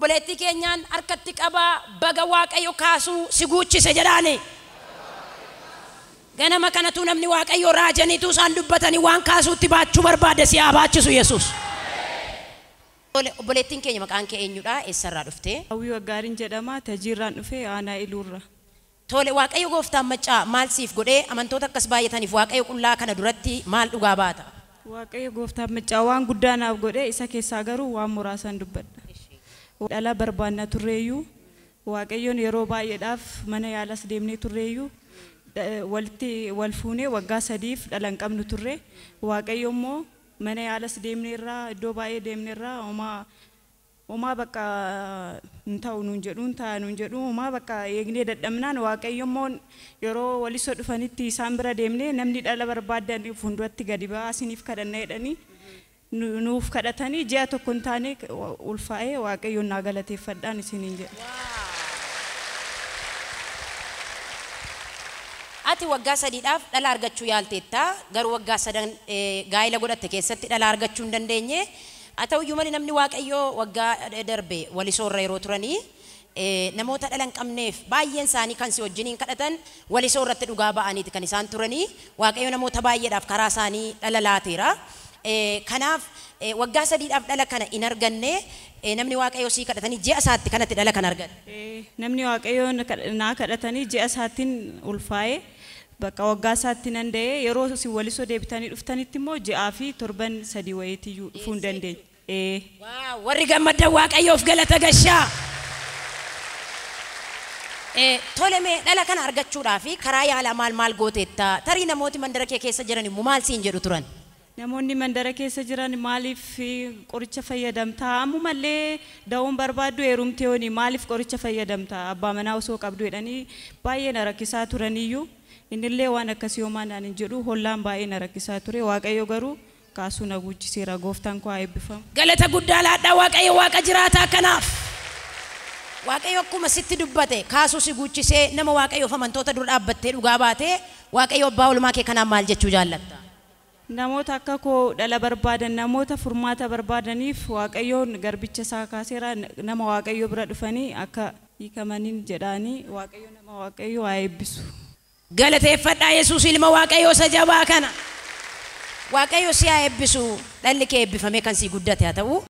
Obboleettii keenyaan harkatti qabaa baga Waaqayyo kaasuu si guuchise jedhaani. Ganama kanatu namni Waaqayyo raajaniitu isaan dubbatanii waan kaasuutti baachuu barbaade si haa baachisu Yesuus. Obboleettiin keenya maqaan kee eenyudha? Eessarraa dhufte? Hawwii Waggaariin jedhama. Tajiirraan dhufe aanaa Iluurra. Tole, Waaqayyo gooftaan maccaa maal siif godhee amantoota akkas baay'ataniif Waaqayyo qullaa kana duratti maal dhugaa baata? Waaqayyo gooftaan maccaa waan guddaa naaf godhee isa keessaa garuu waan muraasan dubbadha. Dhala barbaanna turreeyyuu Waaqayyoon yeroo baay'eedhaaf mana yaalas deemnee turreeyyuu walitti wal fuunee waggaa 3f dhala hin qabnu turre. Waaqayyo immoo mana yaalas deemneerraa iddoo baay'ee deemneerraa homaa homaa bakka hin ta'u nuun jedhu hin ta'a nuun jedhu homaa bakka eegnee dadhabnaan Waaqayyo immoo yeroo walisoo dhufanitti isaan bira deemnee namni dhala barbaadan fuulduratti gadi ba'aa isiniif kadhanna jedhanii nuuf kadhatanii ji'a tokko hin taane ulfaa'ee Waaqayyoon naa galateeffadhaan isiniin jedha. Ati waggaa 3dhaaf dhala argachuu yaalteetta garuu waggaa 3 gaa'ela godhatte keessatti dhala argachuu hin dandeenye. Haa ta'uyyuu malee namni Waaqayyoo waggaa darbe walisoorra yeroo turanii namoota dhala hin qabneef baay'een isaanii kan si wajjiniin kadhatan walisoo irratti dhugaa ba'aniiti kan isaan turanii. Waaqayyo namoota baay'eedhaaf karaa isaanii dhala laateera. Kanaaf waggaa 3dhaaf dhala kana hin arganne namni Waaqayyoo sii kadhatanii ji'a isaatti kanatti dhala kan argate. Namni Waaqayyoo naa kadhatanii ji'a isaattiin ulfaa'ee bakka waggaa isaatti nan da'ee yeroo isin walisoo deebitanii dhuftanitti immoo ji'aa fi torban 3 wayiitiyyuu dhufuu hin dandeenye. Warri gammaddan Waaqayyoof galata gashaa. Tole mee dhala kana argachuudhaaf karaa yaalaa maal maal gooteetta? Tarii namooti mandara kee keessa jiran immoo maal siin jedhu turan? Namoonni mandara keessa jiran maaliif qoricha fayyadamtaa? Ammumallee da'uun barbaaddu heerumtee hooni maaliif qoricha fayyadamtaa? Abbaa manaa osoo qabdu jedhanii baay'ee na rakkisaa turaniyyuu innillee waan akkasii homaa naan hin jedhu hollaan baay'ee na rakkisaa ture. Waaqayyo garuu kaasuu na guuchiseera. Gooftaan koo haa eebbifamu. Galata guddaa laadhaa Waaqayyo Waaqa jiraataa kanaaf. Waaqayyo akkuma sitti dubbate kaasuu si guuchisee nama Waaqayyoof amantoota dura dhaabbattee dhugaa baatee Waaqayyo abbaa oolmaa kee kanaan maal jechuu jaallatta? Namoota akka koo dhala barbaadan namoota furmaata barbaadaniif Waaqayyoon garbicha isaa kaaseera. Nama Waaqayyo bira dhufanii akka hiikamaniin jedhaanii Waaqayyo nama Waaqayyo haa eebbisu. Galateeffadhaa Yesuus ilma Waaqayyoo isa jabaa kana. Waaqayyo si haa eebbisu. Dhalli kee eebbifamee kan sii guddate haa ta'u.